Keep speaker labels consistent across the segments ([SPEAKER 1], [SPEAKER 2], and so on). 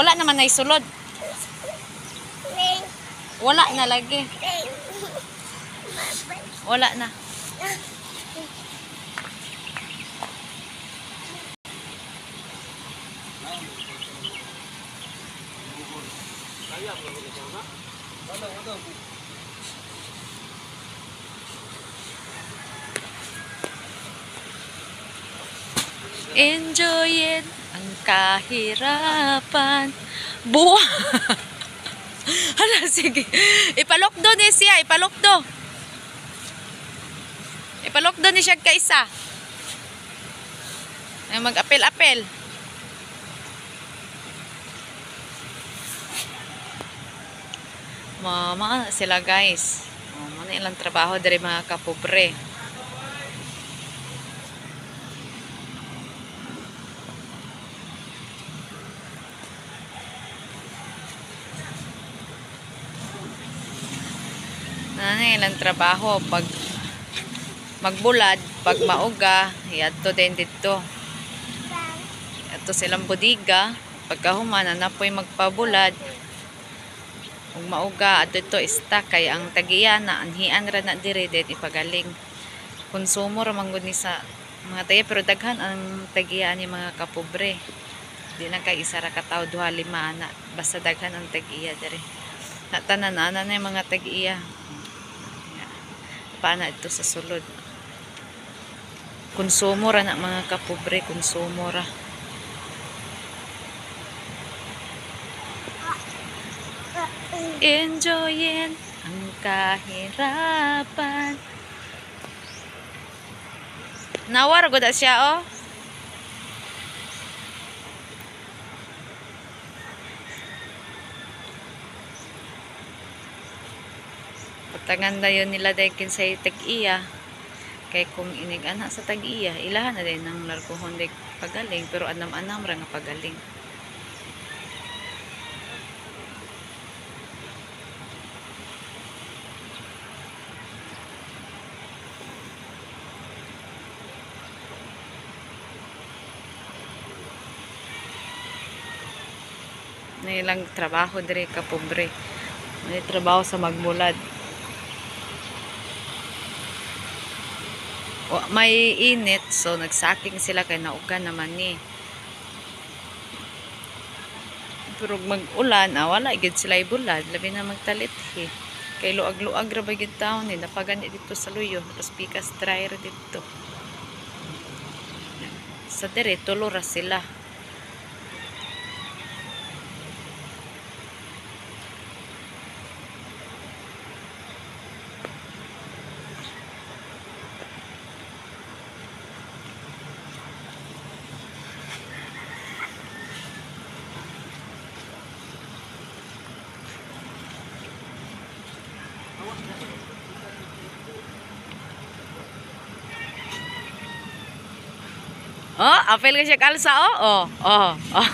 [SPEAKER 1] Wala naman na isulod. Wala na lagi. Wala na. Enjoy it ang kahirapan. Buwa. Hala, sige. Ipalokdo ni siya, ipalokdo. Ipalokdo ni siya kaisa. Ay mag-apel-apel. Mama sila guys. Oh, mo na ilang trabaho diri mga kapobre. Ano ilang trabaho pag magbulad, pag mauga, yadto din dito. Ato silang budiga, pagkahuman na po'y magpabulad. Ug mauga adto ito ista kay ang tagiya na anhian ra na diri din ipagaling. Konsumo ra man gud ni sa mga tagiya pero daghan ang tagiya ni mga kapobre. Di na kay isa ra ka tawo, duha, lima ana, basta daghan ang tagiya diri. Na tanan ana na yung mga tagiya. Paana ito sa sulod. Konsumo ra na mga kapobre, konsumo ra. Enjoyin ang kahirapan. Nawar gud siya oh. Patangan dayon nila dahil kinsay tag-iya. Kay kung inig ana sa tag-iya, ilahan na din ang largohon dahil pagaling, pero anam-anam ra nga pagaling. Na ilang trabaho dire kapobre. May trabaho sa magbulad. May init, so nagsaking sila kay nauga naman ni. Pero mag-ulan, wala gid sila ibulad, labi na magtalit he. Kay luag-luag ra ba gid taon ni, napagani dito sa luyo, tapos pikas dry ra dito. Sa dire tulo ra sila. Oh, apel ka siya kalsa, oh. Oh, oh, oh.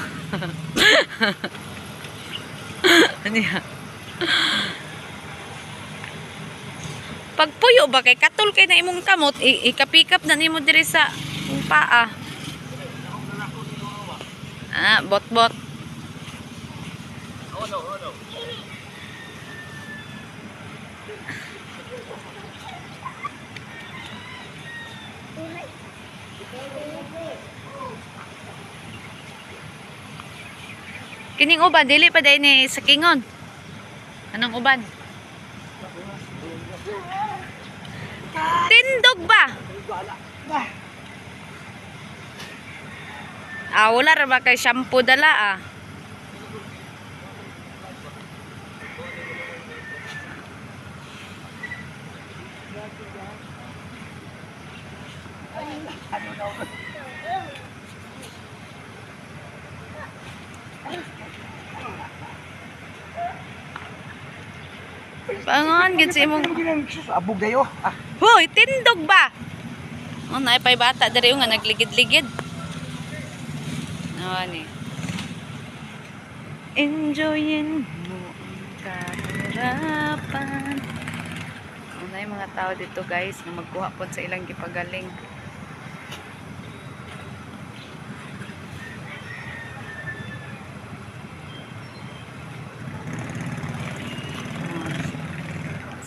[SPEAKER 1] Ano yan? Pagpuyo ba kay katul kay na imong kamot, ikapikap na nimo diri sa paa. Ah, bot-bot. Kining uban dili pa dai ni sa kingon. Anong uban? Tindog ba? Ah, wala ra ba kay shampoo dala ah. Pangon gid si imong
[SPEAKER 2] abog dayo. Ah.
[SPEAKER 1] Hoy, tindog ba? Oh, naay pay bata diri nga nagligid-ligid. Nawa ni. Enjoyin mo ang kahirapan. Una yung mga tao dito guys na magkuha po sa ilang gipagaling.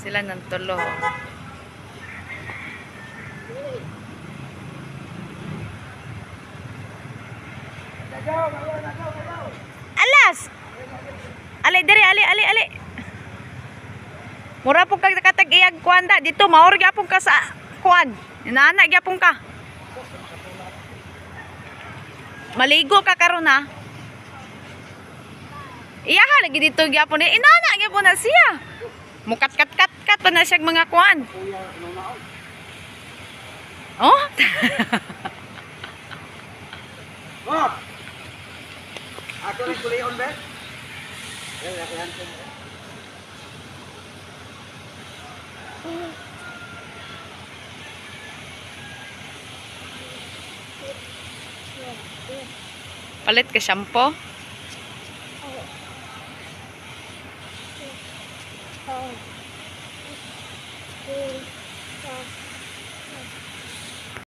[SPEAKER 1] Sila ng tulo. Alas! Ali diri, ali, ali, ali. Mura po kag katag-iyag kuan da dito maor gyapon ka sa kuan. Inana gyapon ka. Maligo ka karon ha. Iya ha lagi dito gyapon ni inana gyapon na siya. Mukat kat kat kat pa na siya mga kuan. Oh?
[SPEAKER 2] Oh! Ako rin kulion, be? Yan, yan, yan.
[SPEAKER 1] Palit ka shampoo.